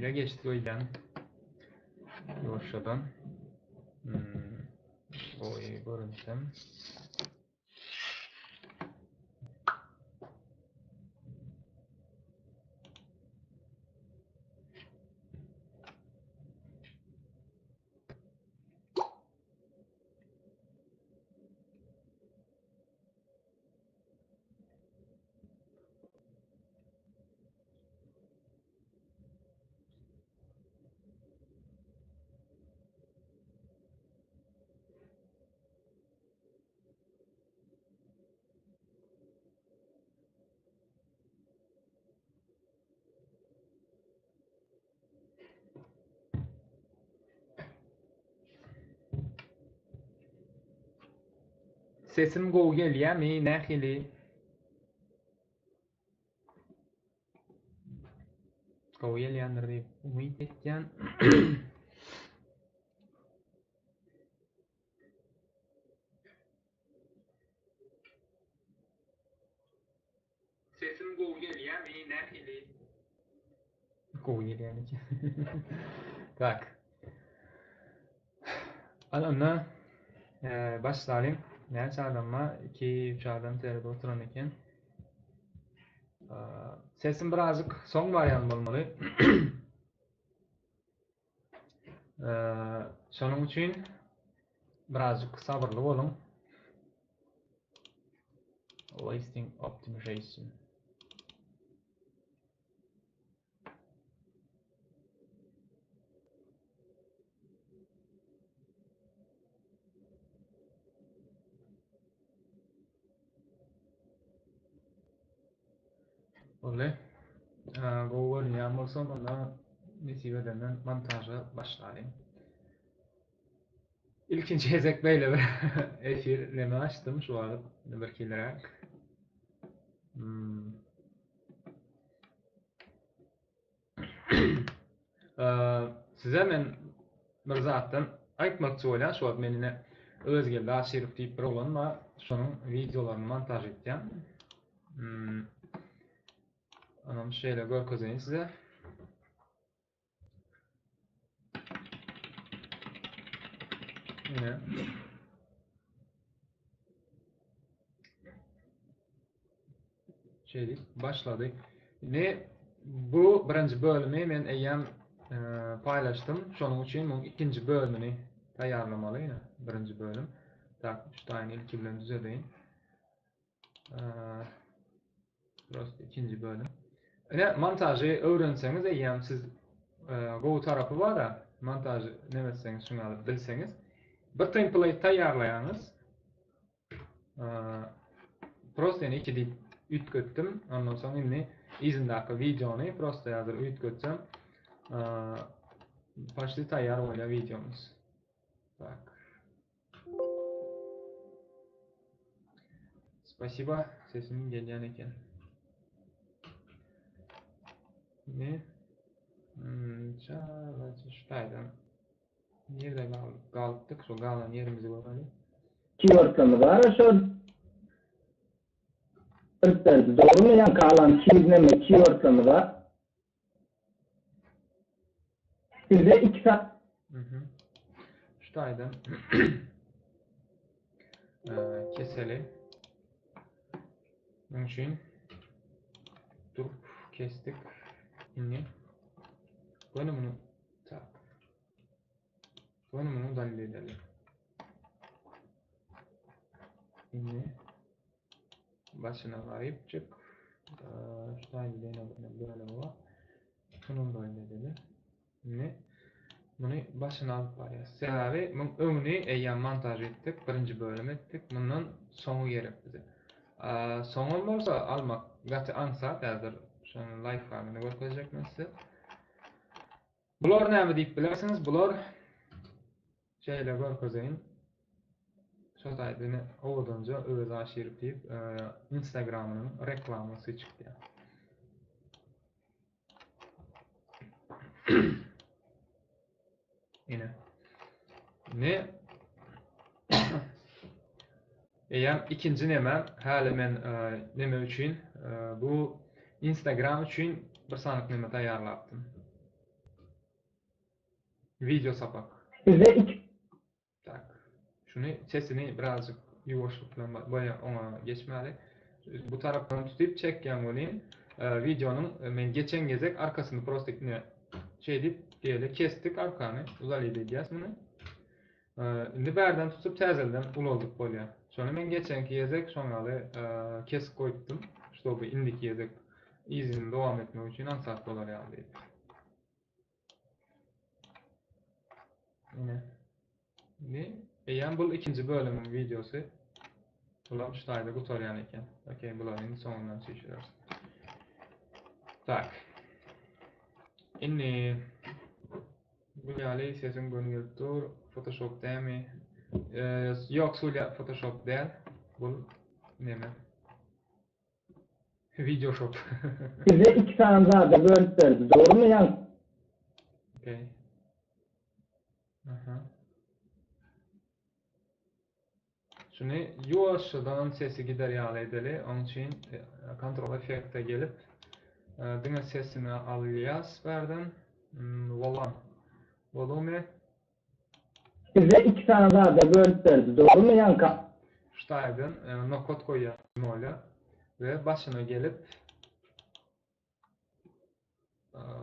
Efire geçdik öýdýän. Ýuwaşjadan. Hmm. Gowy görünsem. Sesim gowy gelýämi nähili? Gowy gelýändir diýip umyt etýän. Sesim gowy gelýämi nähili? Gowy gelýän eken. Tak. Al onda başlalyň. Näçe adam bar? 2 3 adam seredip oturan eken. Sesim birazjyk soň barýan bolmaly. Şonuň üçin birazjyk sabyrly boluň. Listing optimization. Boldy. Gowy görünýän bolsa, onda nesip edenden montaža başlalyň. Ilkinji gezek beýle bir efir neme açdym şu wagt bir hiliräk. Hmm. Size men bir zatdan aýtmakçy bolýan şu wagt men ine Özgeldi Aşyrow diýip bir oglan bar şonuň wideolaryny montaž etýän. Hmm. Onam şeýle görkezeýin size. Ine. Şeýdip başlady. Indi bu birinji bölümi men eýýäm e, paýlaşdym. Şonuň üçin muň ikinji bölümini taýýarlamaly. Ine, birinji bölüm. Tak, şu taýyny ilki bilen düzedeýin. E, prosta ikinji bölüm. Ine, montažy öwrenseňiz eýýäm siz e, gowy tarapy bar-a, montažy neme etseňiz, şuny alyp bilseňiz. Bir template taýýarlaýaňyz. Prosta ýene 2 diýip üýtgetdim. Ondan soň indi yzyndaky wideony prosta häzir üýtgetsem, почти taýýar bolýar wideomyz. Tak. Spasiba, sesim gelýän eken. Ne? Hmm, çalaja şu taýdan. Nirde galypdyk şo galan ýerimizi göreli. Keywordlarymyz bar şol. Berdi dogrymy ýaňky alan keys neme keywordlarymyz bar. Sizde iki sa Mhm. Şu taýdan keseli. Munuň üçin durup kesdik. Indi göni muny tak. Göni muny dalil edeli. Indi başyna garypjyk şu taýda ýene bir bölegi bar. Şuny dalil edeli. Indi muny başyna alyp barýas. Sebäbi muň öňüni eýýäm montaž etdik, birinji bölüm etdik. Mundan soňy gerek bize. Soňam bolsa almak gaty aňsat häzir şonuň laýfhagyny görkezjek men size. Bular näme diýip bilersiňiz? Bular şeýle görkezeýin. Şo taýda ine owadanja Öwez Aşyrow diýip Instagramynyň reklamasy çykýar. Ine. Ne? Eýýäm ikinji neme, häli men e, neme üçin, e, bu Instagram üçin bir sanyk neme taýýarlapdym. Video sapak. Bize iki Tak. Şuny sesini birazjyk ýuwaşlyk bilen boýa oňa geçmäli. Bu tarapdan tutup çekýän welin wideonyň men geçen gezek arkasyny prosta ine şeýdip diýeli kesdik arkany uzalyp edýäs muny. Indi bärden tutup täzeden ulaldyp bolýar. Şony men geçenki gezek şoň ýaly kesip goýupdym, ştoby indiki gezek yzyny dowam etmek üçin aňsat bolar ýaly diýip. Ine. Indi eýýäm bu ikinji bölümiň wideosy. Bulam şu taýda gutarýan eken. Okey, bulary indi soňundan süýşüreris. Tak. Indi bu ýaly sesiň göni gelip dur. Photoshop dämi? Ýok, Sulýa Photoshop däl. Bu neme? Videoshop. Bize iki sany zada bölüp berdi dogrymy ýaň. Okey. Aha. Şuny ýuwaşjadan sesi gider ýaly edeli. Onuň üçin kontrol effekte gelip diňe sesini alýas bärden. Volan. Volume. Bize iki sany zada bölüp berdi dogrymy ýaňka. Şu taýdan nokat goýýas nola we başyna gelip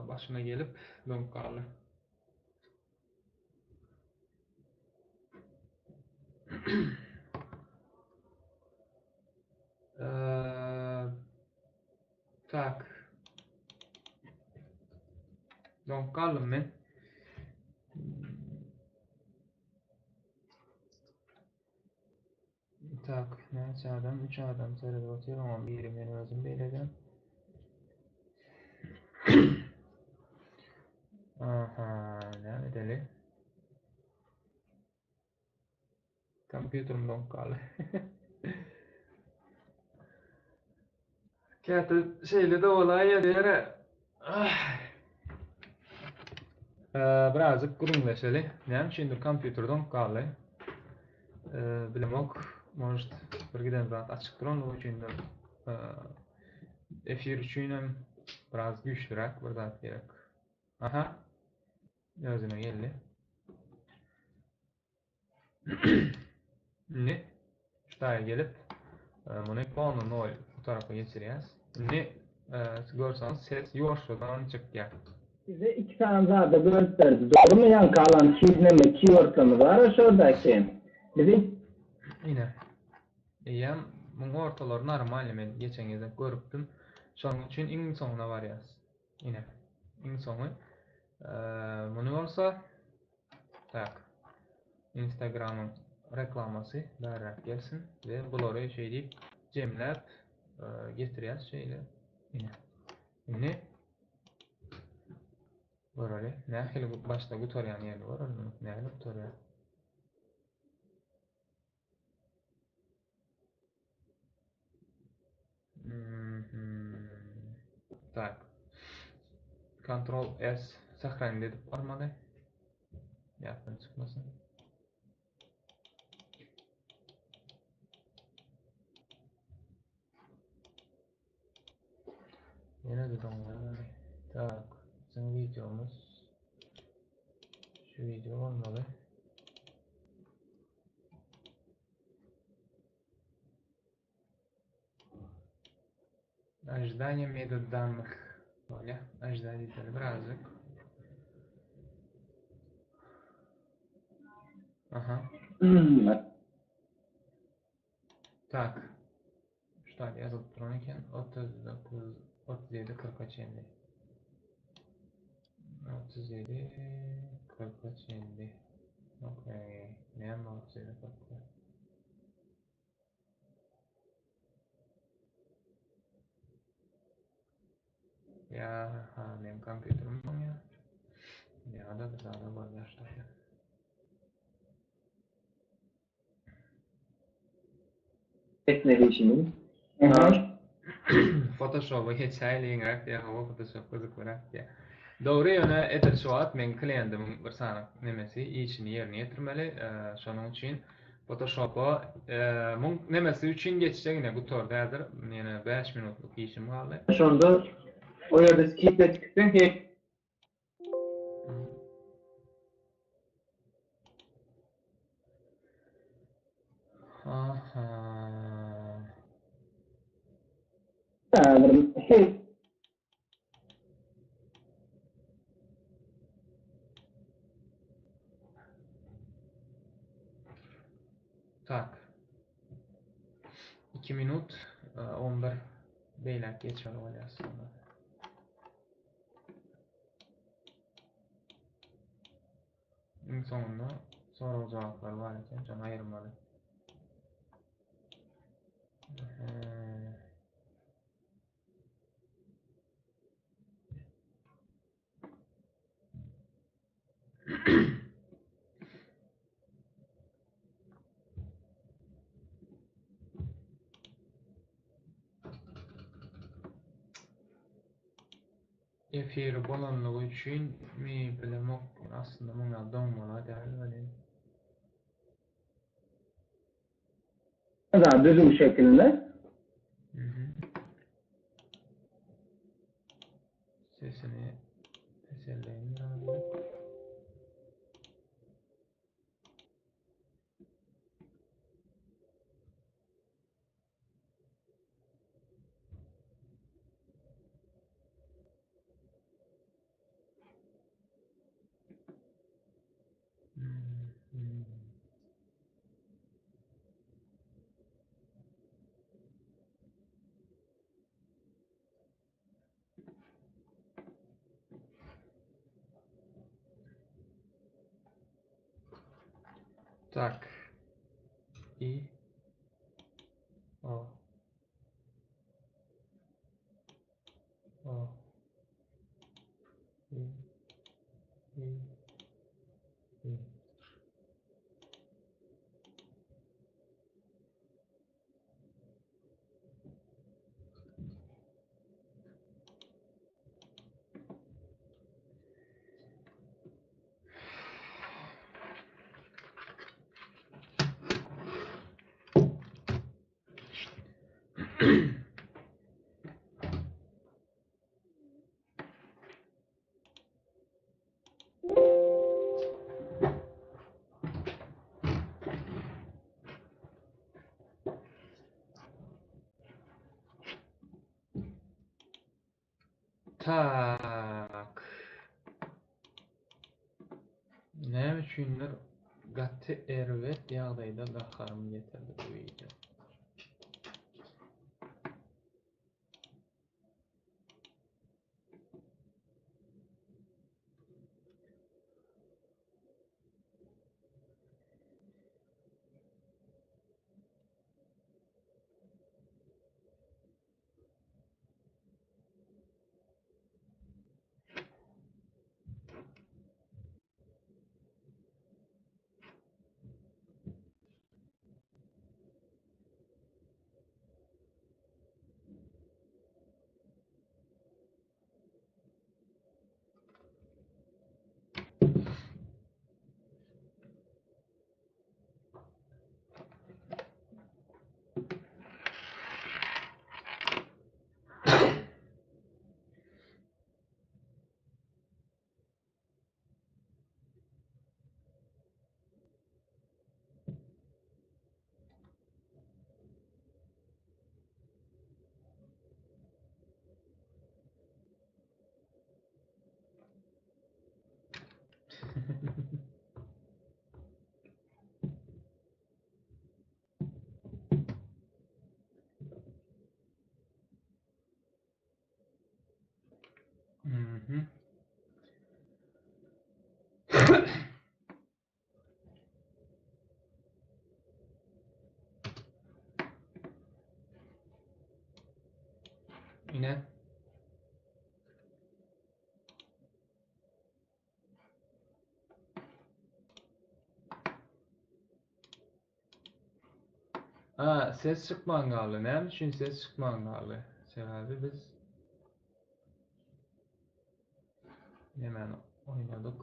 başyna gelip doňup galdy. Tak. Doňup galdym men. Tak, näçe adam? 3 adam seredip otyr, oňa biri men özüm beýleden. Aha, näme edeli? Kompýuterim doňup galdy. Käte şeýle-de bolaýýar ýere. Birazjyk gürrüňleşeli. Näme üçindir kompýuter doňup galdy. Bilemok. Может, bir giden zat açyk duranlygy üçindir. Efir üçinem biraz güýçlüräk bir zat gerek. Aha. Özüne geldi. Indi şu taýa gelip, muny polny nol bu tarapa geçirýäs. Indi görseňiz ses ýuwaşjadan çykýar. Bize iki sany zada bölüp berdi dogrymy ýaňky alan çizneme keywordlarymyz bara şordaki bize Ine. Eýýäm muň ortalary normalny men geçen gezek görüpdim. Şonuň üçin iň soňuna barýas. Ine. Iň soňy. Muny bolsa tak. Instagramyň reklamasy bärräk gelsin we bulary şeý diýip jemläp getirýäs şeýle. Ine. Indi göreli. Nähili başda gutarýan ýerini göreli. Nähili gutarýar? Tak. Ctrl S sahranit edip barmaly. Ýatdan çykmasyn. Ýene de doňýar. Tak, biziň wideomyz şu wideo bolmaly. Ожидание метаданных. Bolýar. Ожидание etmeli birazjyk. Aha. Tak. Şu taýda ýazylyp duran eken. 39 37 40-a çenli. 37 40-a çenli. Okey. Näme 37 40-a? Ýa, ha, meň kompýuterim doňýar. Ýa-da bir zada bolýar şaýda. Etmeli işini. Photoshop-a geçäýliňräk diýýär, hawa Photoshop gyzyklyrak diýýär. Dogry ýöne edil şu wagt meň kliýendimiň bir sany nemesi işini ýerine ýetirmeli. Şonuň üçin Photoshop-a muň nemesi üçin geçjek ine gutardy häzir. Ýene 5 minutlyk işim galdy. Şonda o ýerde skip etip gitseň he. Aha. Häzir hey. Tak. 2 minut 11 beýläk geçmeli bolýar sonra. Iň soňunda sorag jogaplar bar eken, şony aýyrmaly. Efiri bolanlygy üçin mi bilemok aslynda muňa doňmaly däl welin. Da düzüw şekilinde. Sesini peselleýin birazjyk. Tak. I O. O. I. I. I. Tak. Näme üçindir gaty erbet ýagdaýda gaharym getirdi bu wideo. Mhm. Ine. Ha, ses çykman galdy. Näme üçin ses çykman galdy? Sebäbi biz Hemen oýnadyk.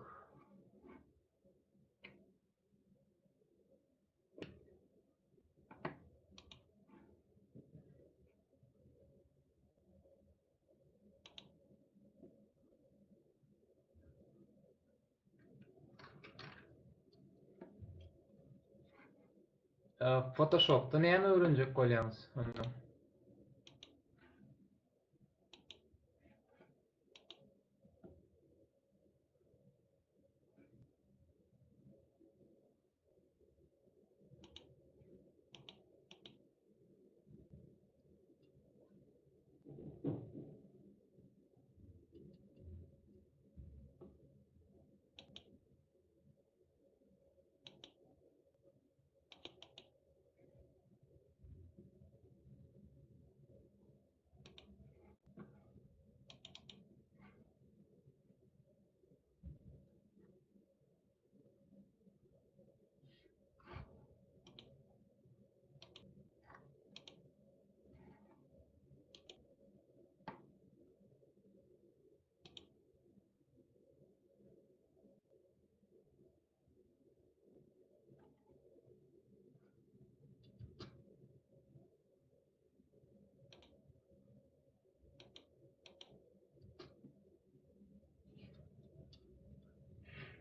Photoshopda näme öwrenjek bolýaňyz onda?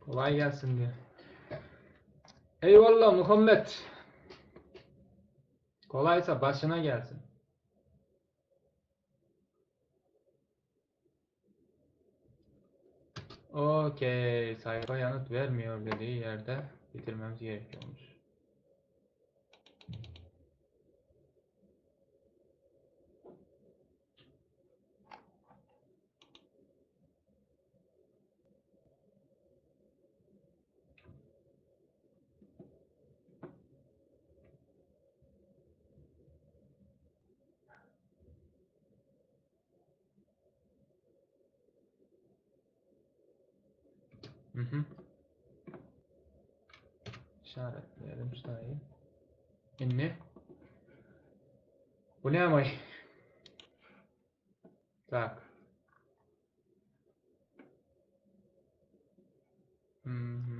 Kolay gelsin diye. Eyvallah Muhammed. Kolaysa başına gelsin. Okey, sayfa yanıt vermiyor dediği yerde bitirmemiz gerekiyormuş. Mhm. İşaretleyelim şurayı. Indi. Bu näme? Tak. Mhm.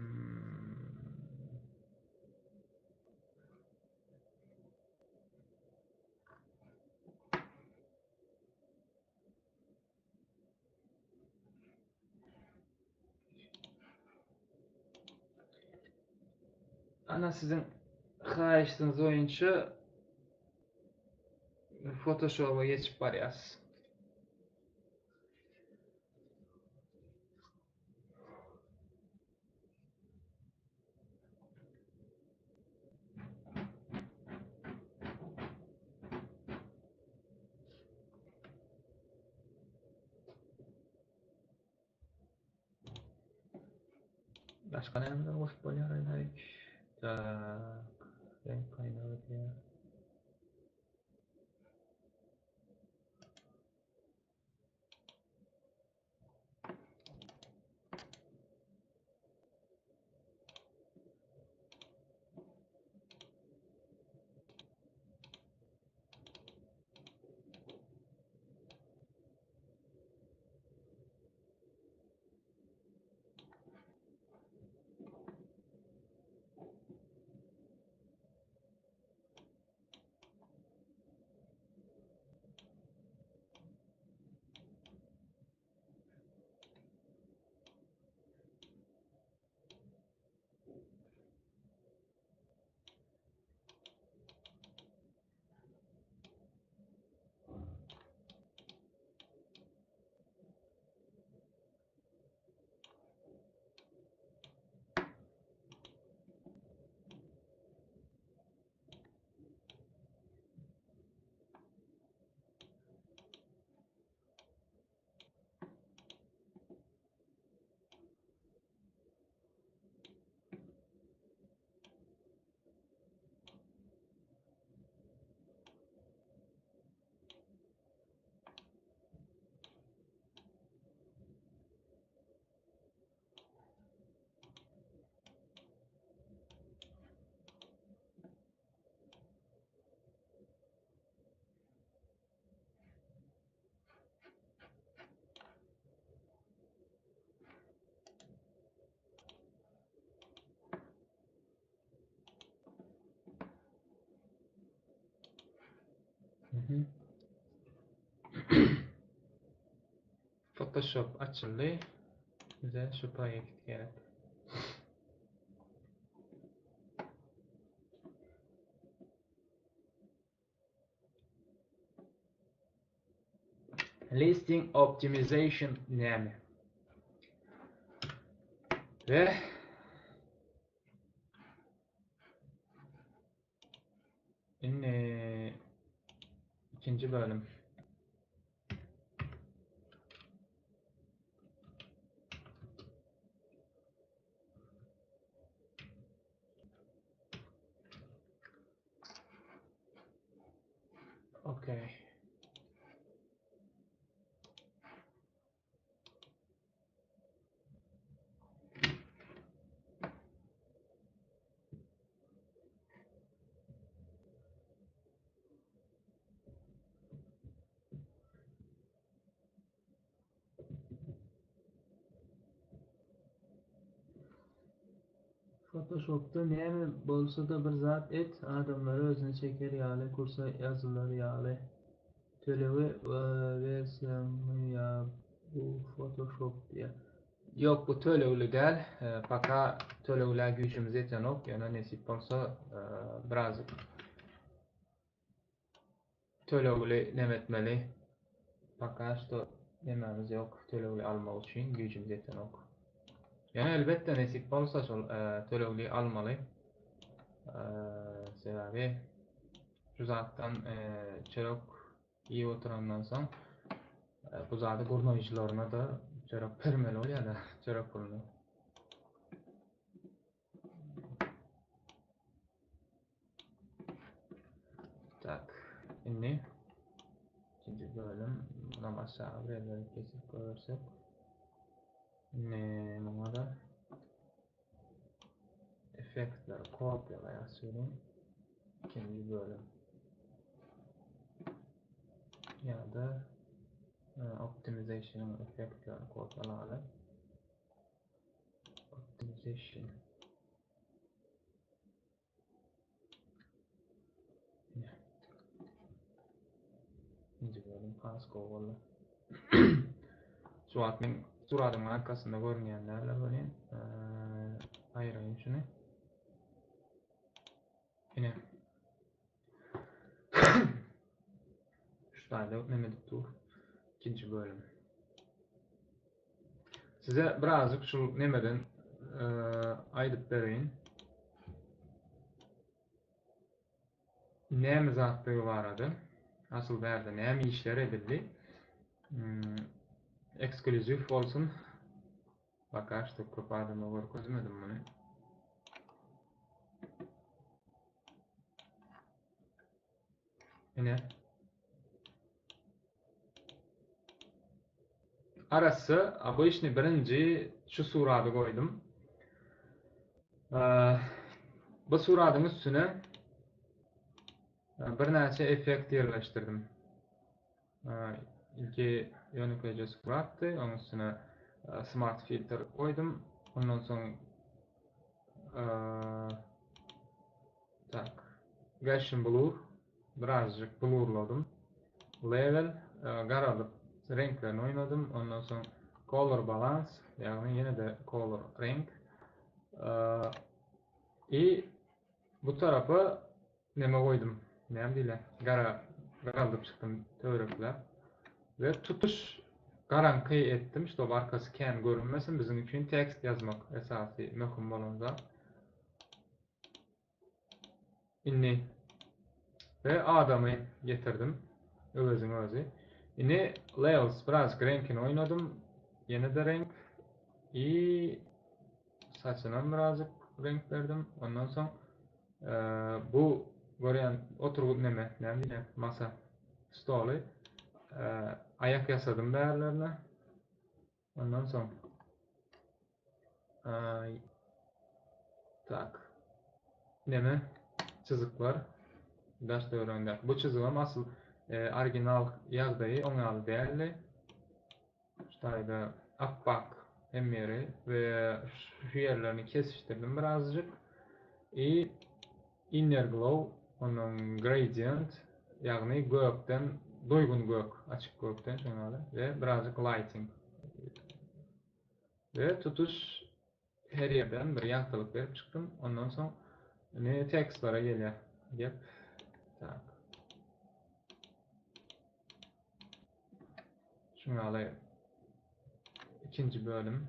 Ana siziň haýyşdyňyz boýunça Photoshop-a geçip barýas. Başga nämeler goşup bolýar aýdaý? Tak, reňk gaýnagy diýýär. Mhm. Photoshop açyldy. Bize şu proýekt gerek. Listing optimization näme? Ve indi ikinji bölüm. Okay. Photoshopda näme bolsada bir zat et, adamlary özüne çeker ýaly kursa ýazylar ýaly. Tölegi wersiýamy ýa bu photoshop diýä. Ýok bu tölegli däl. Paka töleglä güýjümiz ýetenok, ýöne nesip bolsa biraz tölegli neme etmeli. Paka şto nemämiz ýok tölegli almak üçin güýjümiz ýetenok. Ýöne elbetde nesip bolsa şol tölegli almaly. Sebäbi şu zatdan çörek iýip oturandan soň bu zady gurnaýjylaryna-da çörek bermeli bolýar-da, çörek puluny. Tak, indi ikinji bölüm. Bunam aşağı bir yerleri kesip görsek. Indi muňa da effektleri kopýalaýas İkinji bölüm. Ya da optimization effektlerini kopýalaly. Optimization. Nji bölüm has gowy boldy. Şu wagt men suratyň arkasynda görünýän däldir welin, aýyraýyn şuny. Ine. Şu taýda neme edip dur. Ikinji bölüm. Size birazjyk şu nemeden aýdyp bereýin. Näme zatdygy barada. Asyl bärde näme işler edildi. Hmm, eksklýuziw bolsun. Baka şu köp adama görkezmedim muny. Ine. Arassa obyçny birinji şu surady goýdum. Bu suradyň üstüne birnäçe effekt ýerleşdirdim. Ilki ýönekeýje suratdy, onuň üstüne smart filter goýdum. Ondan soň tak, Gaussian blur Birazjyk blurladym. Level garalyp reňklerini oýnadym. Ondan soň color balance, ýagny ýene-de color reňk. I bu tarapa neme goýdum? Näme diýilýär? Gara garaldyp çykdym töwerekläp. We tutuş garaňky etdim, ştob arkasy kän görünmesin. Biziň üçin tekst ýazmak esasy möhüm bolan zat. Indi we adamy getirdim. Öweziň özi. Indi Levels biraz reňkini oýnadym. Ýene-de reňk. I saçynam birazjyk reňk berdim. Ondan soň bu görýän oturgyt neme, näme diýýär, masa, stoly aýak ýasadym bärlerine. Ondan soň tak neme çyzyklar daş töweregindäki bu çyzygam asyl e, original ýagdaýy oň ýaly däldi. Şu taýda appak hemme ýeri we şu ýerlerini kesişdirdim birazjyk. I inner glow onuň gradient ýagny gökden doýgun gök, açyk gökden şoň ýaly we birazjyk lighting. We tutuş her ýerden bir ýagtylyk berip çykdym. Ondan soň indi tekstlere gelýär. Gep. Tak. Şuň ýaly ikinji bölüm.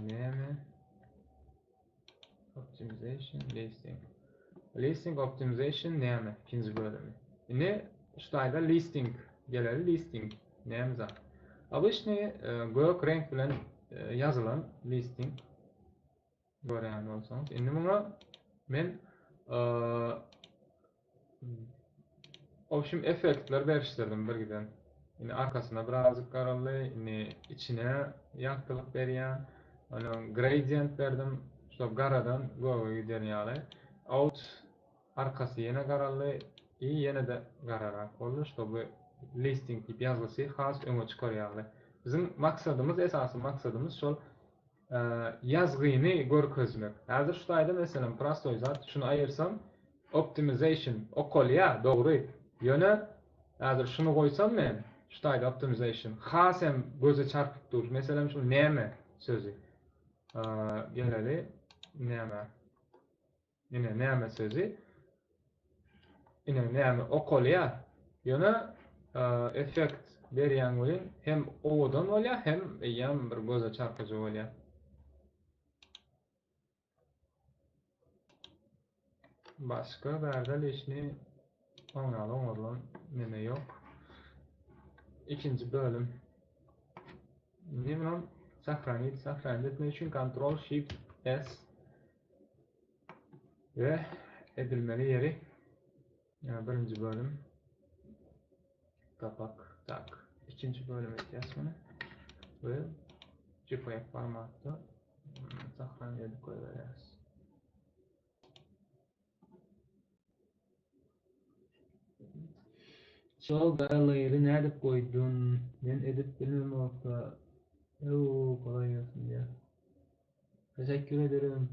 Näme? Optimization listing. Listing optimization näme? İkinci bölümi. Indi şu taýda listing geleli listing näme zat? Obyçny e, gök reňk bilen e, ýazylan listing görýän bolsaňyz. Indi muňa men e, Obşim effektler berişdirdim bir giden. Indi arkasyna birazjyk garaldy, indi içine ýagtylyk berýän. Ondan gradient berdim, şo garadan göge giden ýaly. Out arkasy ýene garaldy, i ýene-de gararak boldy, ştoby listing diýip ýazgysy has öňe çykar ýaly. Biziň maksadymyz, esasy maksadymyz şol ýazgyny görkezmek. Häzir şu taýda meselem prostoý zat, şuny aýyrsam optimization okalýar, dogry. Ýöne häzir şuny goýsam men şu taýda optimization has hem göze çarpyp dur. Meselem şu näme sözi. Geleli näme. Ine näme sözi. Ine näme okalýar. Ýöne effekt berýän welin hem owadan bolýar, hem eýýäm bir göze çarpyjy bolýar. Başga bärde lişni oňaly oňarlan neme ýok. Ikinji bölüm. Indi muny sahranit, sahranit etmek üçin Ctrl Shift S We edilmeli ýeri birinji bölüm kapak tak ikinji bölüm etýäs muny we JPEG formatda sahran edip goýberýäs. Şol gara laýry nädip goýdun? Men edip bilmemokda. Ew golaý gelsin diýýär. Teşekkür ederim.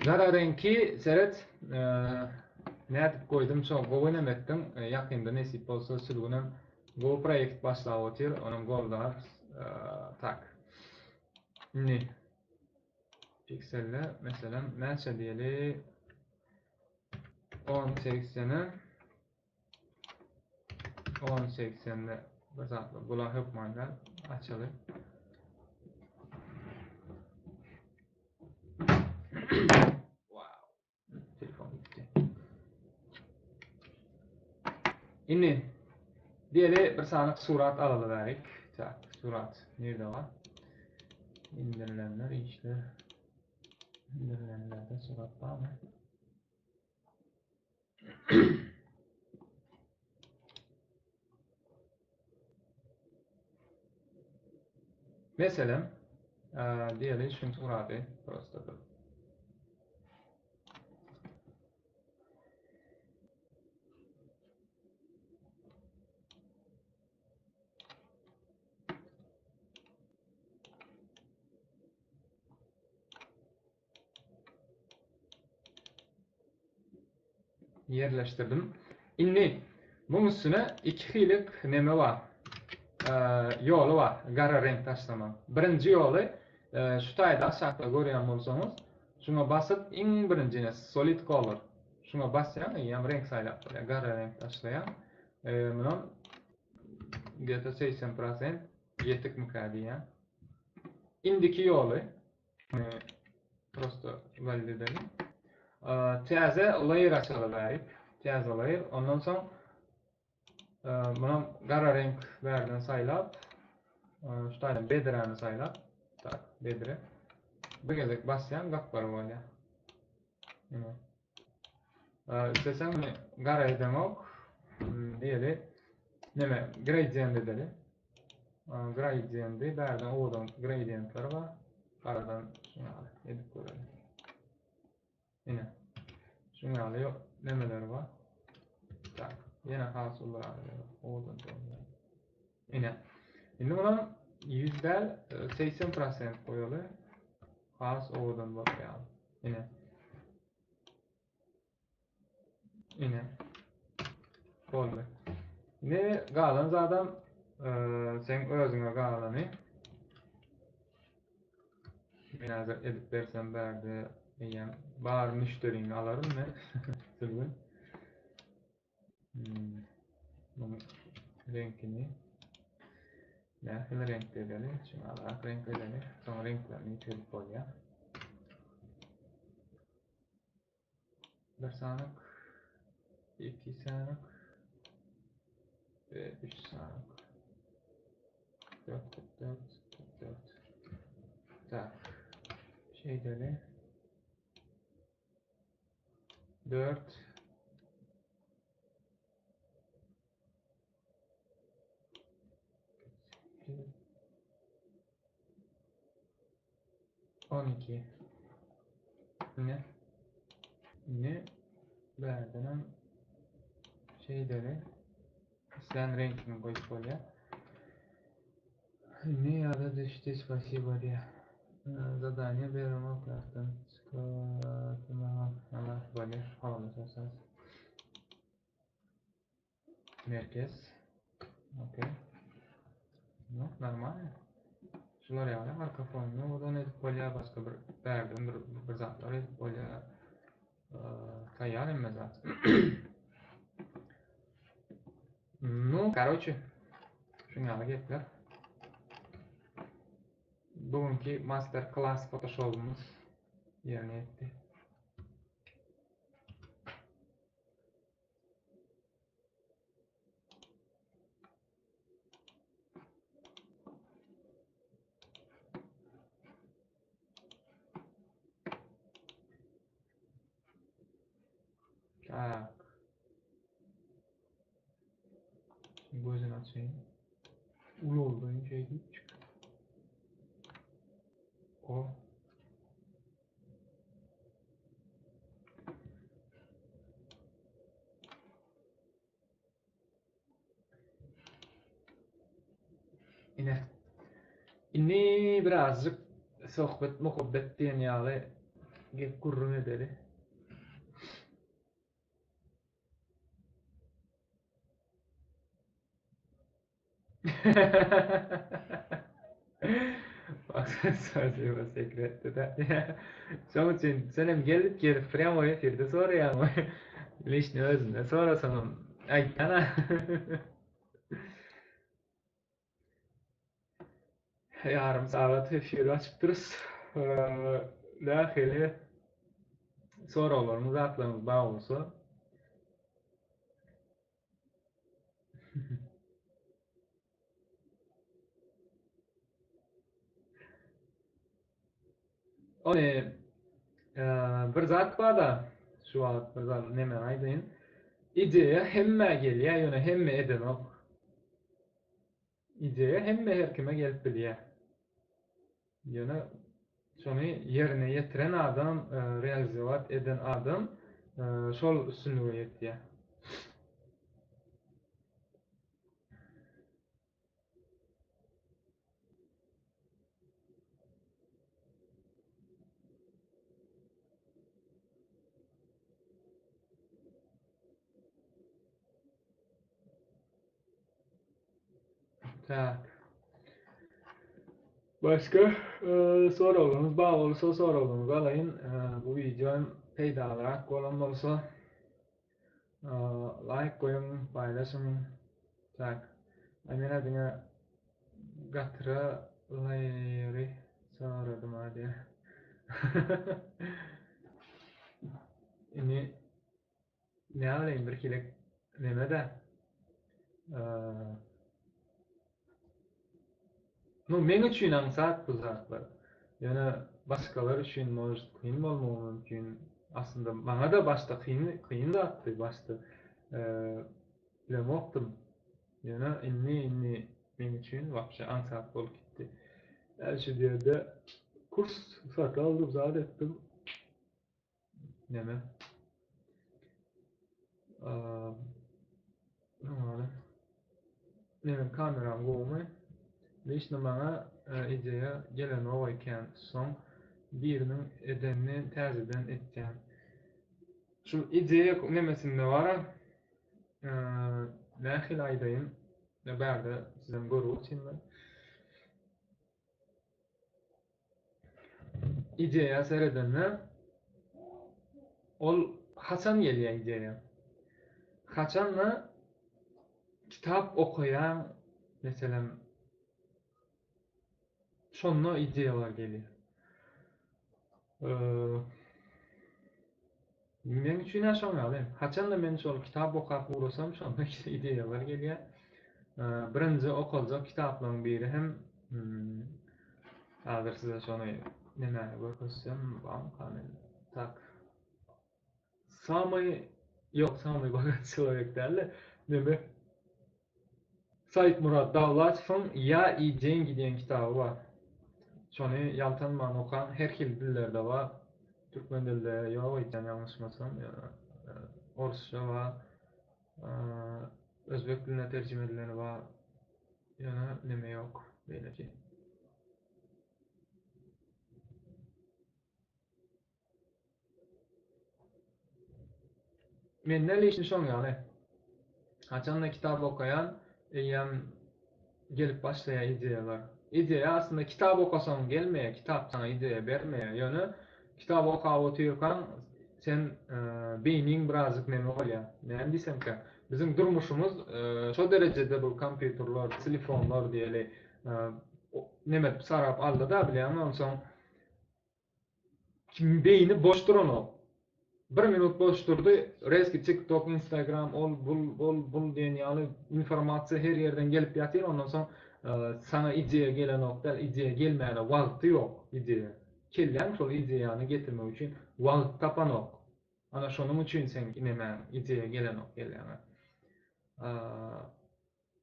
Gara reňki seret nädip goýdum şo gowy nem etdiň ýakynda nesip bolsa sülgünem gowy proýekt başlap otyr onam goldar tak indi pikselle meselem näçe diýeli 10 seksene 10 seksende bir zatlar bular hökman däl açaly Wow. Telefon gitti. Indi diýeli bir sany surat alaly bärik. Tak, surat nirde bar? İndirilenler işler. İndirilenlerde surat barmy? Meselem, diýeli şuň suraty prosta bir. Ýerleşdirdim. Indi muň üstüne iki hilik neme bar. Ýoly bar. Gara reňk taşlamaň. Birinji ýoly şu taýda aşakda görýän bolsaňyz, şuňa basyp iň birinji ine solid color. Şuňa basýaň, eýýäm reňk saýlap bolýar. Gara reňk taşlaýaň. Munam gde-to 80% ýetikmikä diýýän. Indiki ýoly Prosto valid edelim. Täze layer açaly bärik. Täze layer. Ondan soň munam gara reňk bärden saýlap, şu taýdan bedräni saýlap, tak, bedre. Bir gezek basýan gapgara bolýar. Ine. Isteseň muny gara edeňok. Diýeli. Neme, gradient edeli. Gradienti bärden owadan gradientler bar. Garadan şuny ýaly edip görelim. Ine. Şuny ýaly ýok nemeler bar. Tak, ýene has ulurak owadan bolýar. Ine. Indi buna 100 däl, 80% goýaly. Has owadan bolýar. Ine. Ine. Boldy. Indi galan zadam e, sen özüňe galany. Men hazır edip bersem bärde eýýäm bar müşderiňi alaryn men. Sülgün. Hmm. Bunun reňkini. Nähili reňkde edeli? Şuňarak reňk edeli. Soň reňklerini üýtgedip bolýar. Bir sanyk, iki sanyk we üç sanyk. 4, 44, 44. Tak. Şeýdeli. 4 12 Ne? Ne? Bärdenem şeýdeli. Islän reňkini goýup bolýar. Ne ýada düşdi, spasibo diýýär. Zadaniýa beremok ýatdan çykartmaga. Hala bolýar. Halamasa saz. Merkez. Okey. No, normal. Şular ýaly arka fonuny owadan edip bolýar, başga bir bärden bir bir zatlar edip bolýar. Taýýar hemme zat. Nu, karoçe, şuň ýaly gepler. Bugünki master class Photoshop'umyz ýerine ýetdi. Tak. Şimdi gözünü açayım. Ulu olduğun şey değil çık. O. Ine. Indi birazjyk söhbet muhabbet diýen ýaly gep gürrüň edeli. Maksat sekretdi da. Şoň üçin senem gelip gelip prýamoý efirde soraýaň. Lişni özünden sorasaňam aýtýana. Ýarym sagat efir açypdyrys. Nähili soraglaryňyz zatlaryňyz bar bolsa Ony bir zat bar-da, şu wagt bir zat neme aýdaýyn. Ideýa hemmä gelýär, ýöne hemme edenok. Ideýa hemme her kime gelip bilýär. Ýöne şony ýerine ýetiren adam, realizowat eden adam şol üstünlige ýetýär. Tak. Başga e, soraglaryňyz bar bolsa soraglaryňyzy alaýyn. E, bu wideo hem peýdalyrak bolan bolsa e, laýk goýuň, paýlaşyň. Tak. Ay men diňe gatyra laýry soradym ha diýä. Indi Näbileýin bir hili neme-dä. Nu meň üçin aňsat bu zatlar. Ýöne başgalar üçin может kyn bolmagy mümkin. Aslynda maňa-da başda kyn kyn zatdy başda. Bilemokdym. Ýöne indi indi meň üçin wapşe aňsat bolup gitdi. Şu ýerde kurs satyn aldym zat etdim. Neme? Meniň kameram gowumy? Lişno maňa ideýa gelenok eken, soň biriniň edenini täzeden etýän. Şu ideýa nemesinde bara nähili aýdaýyn, bärde sizem görüp otyrlar. Ideýa seredende ol haçan gelýär ideýa? Haçanda kitap okaýaň, meselem, Şonda ideýalar gelýär. Meň üçin-ä şoň ýaly. Haçanda men şol kitap okap ugrasam, şonda ideýalar gelýär. Birinji okaljak kitaplaryň biri hem häzir size şony nemäni görkezsem, barmyka mende? Tak. Samyý, ýok, samyý bogat çelowek däl-de, neme? Saýtmyrat Dawlatowyň Ýa i dengi diýen kitaby bar. Şony ýaltanman okaň, her hili dillerde bar. Türkmen dilde ýok öýdýän ýalňyşmasam, ýöne orsça bar, özbek diline terjime edileni bar. Ýöne neme ýok beýleki. Mende lişni şoň ýaly. Haçanda kitap okaýan, eýýäm gelip başlaýar ideýalar. Ideýa aslynda kitap okasaň gelmeýär, kitap saňa ideýa bermeýär. Ýöne kitap okap otyrkaň sen beýniň birazjyk neme bolýar. Näme diýsemkä? Biziň durmuşymyz şo derejede bu kompýuterler, telefonlar diýeli neme sarap aldy-da bilýäňmi onsoň Beýni boş duranok. Bir minut boş durdy, rezki tik tok, instagram, ol bul, ol bul diýen ýaly informasiýa her ýerden gelip ýatyr, ondan soň saňa ideýa gelenok däl, ideýa gelmäne wagty ýok ideýa. Kelläň şol ideýany getirmek üçin wagt tapanok. Ana şonuň üçin seň nemäň ideýa gelenok kelläňe.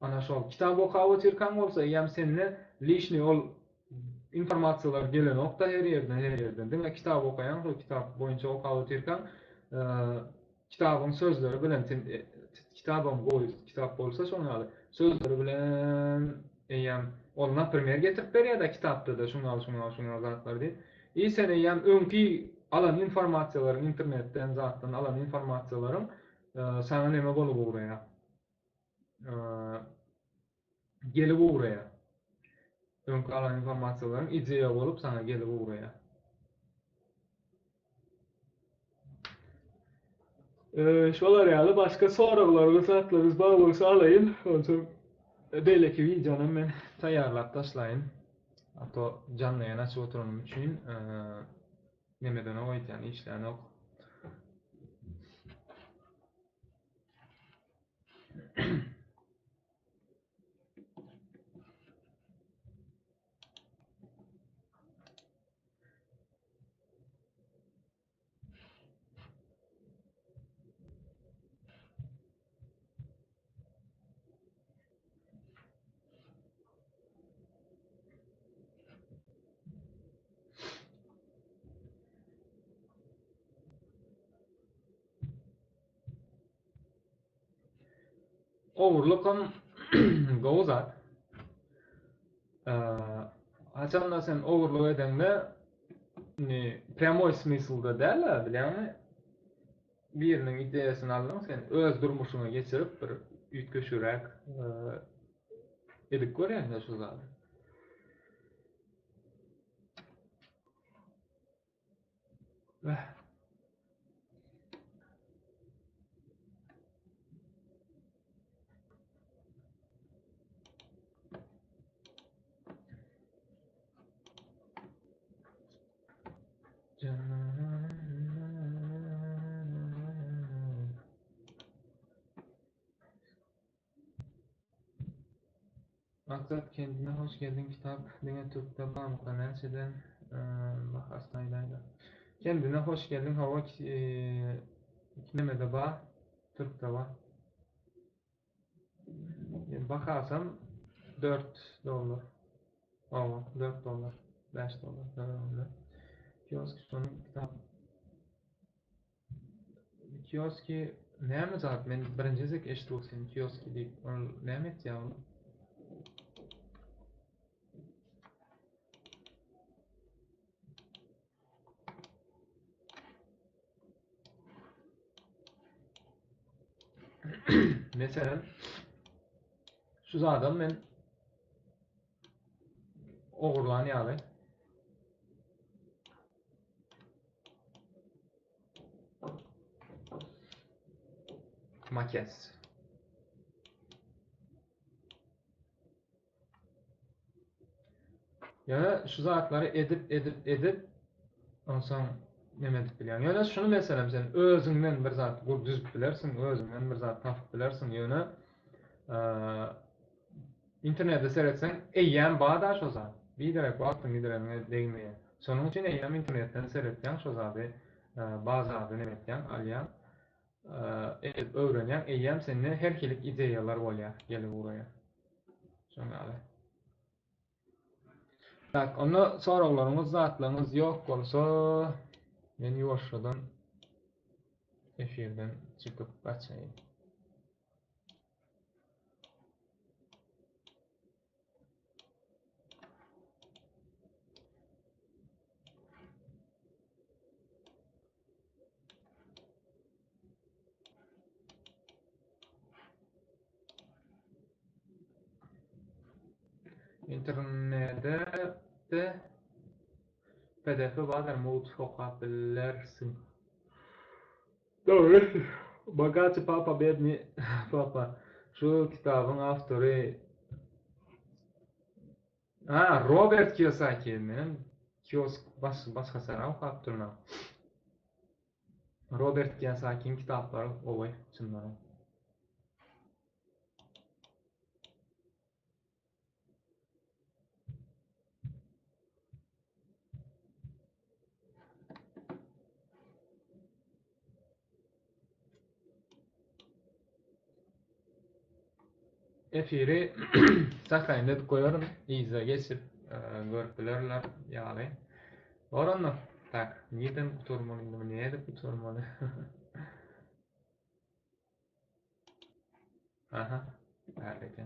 Ana şol kitap okap otyrkaň bolsa eýýäm sende lişniý ol informasiýalar gelenokda her ýerden her ýerden. Diňe kitap okaýaň şol kitap boýunça okap otyrkaň kitabyň sözleri bilen sen kitabam gowy kitap bolsa şoň ýaly sözleri bilen eýýäm ol naprimer getirip berýärde kitapda-da şuň ýaly şuň ýaly şuň ýaly zatlar diýip. I sen eýýäm öňki alan informasiýalaryň internetden zatdan alan informasiýalaryň saňa neme bolup ugraýar. gelip ugraýar. Öňki alan informasiýalaryň ideýa bolup saňa gelip ugraýar. Şolar ýaly başga soraglaryňyz, zatlaryňyz bar bolsa alaýyn. Onsoň beýleki wideony men taýýarlap taşlaýyn. A to janly ýaýyn açyp oturanym üçin nemedenok öýdýän, işlänok. Ogurlykam gowy zat. Haçanda sen ogurlyk edeňde, indi prýamoý smyslda däl-de, bilýäňmi? Biriniň ideýasyny aldyň, sen öz durmuşyňa geçirip bir üýtgeşigräk edip görýäň-dä şu zady. Maksat kendine hoş geldiň kitap diňe türkde barmyka näçeden bahasy aýdaýda. Kendine hoş geldiň hawa nemede bar türkde bar. Bahasam 4 dollar. Hawa 4 dollar 5 dollar. Kiosk şonuň kitap Kioski näme zat? Men birinji gezek eşidip otyryn kioski diýip. Ol näme etýär ol? Meselem, şu zadam men ogurlan ýaly. Makes. Ýöne şu zatlary edip edip edip onsoň neme edip bilýäň. Ýöne şuny meselem sen özüňden bir zat gurup düzüp bilersiň, özüňden bir zat tapyp bilersiň. Ýöne internete seretseň eýýäm bar-da şo zat. Biderek wagtyň gidereniňe degmeýär. Şonuň üçin eýýäm internetden seretýäň şo zady, bar zady neme etýäň, alýaň. Edip öwrenýäň, eýýäm sende her hili ideýalar bolýar, gelip ugraýar. Şoň ýaly. Tak, onda soraglaryňyz, zatlaryňyz ýok bolsa, men ýuwaşjadan efirden çykyp gaçaýyn. Internetde PDF bardyr mugt okap bilersiň. Dogry. Bogaty papa bedni papa. Şu kitabyň awtory Ha, Robert Kiyosaki. Menem kiosk baş başgaçarak okapdyryn. Robert Kiyosakiň kitaplary gowy çyndanam. Efiri sahraýynda edip goýaryn, yza geçip e, görüp bilerler ýaly. Bor onda. Tak, nirden gutarmaly indi muny nädip gutarmaly? Aha, bärde eken.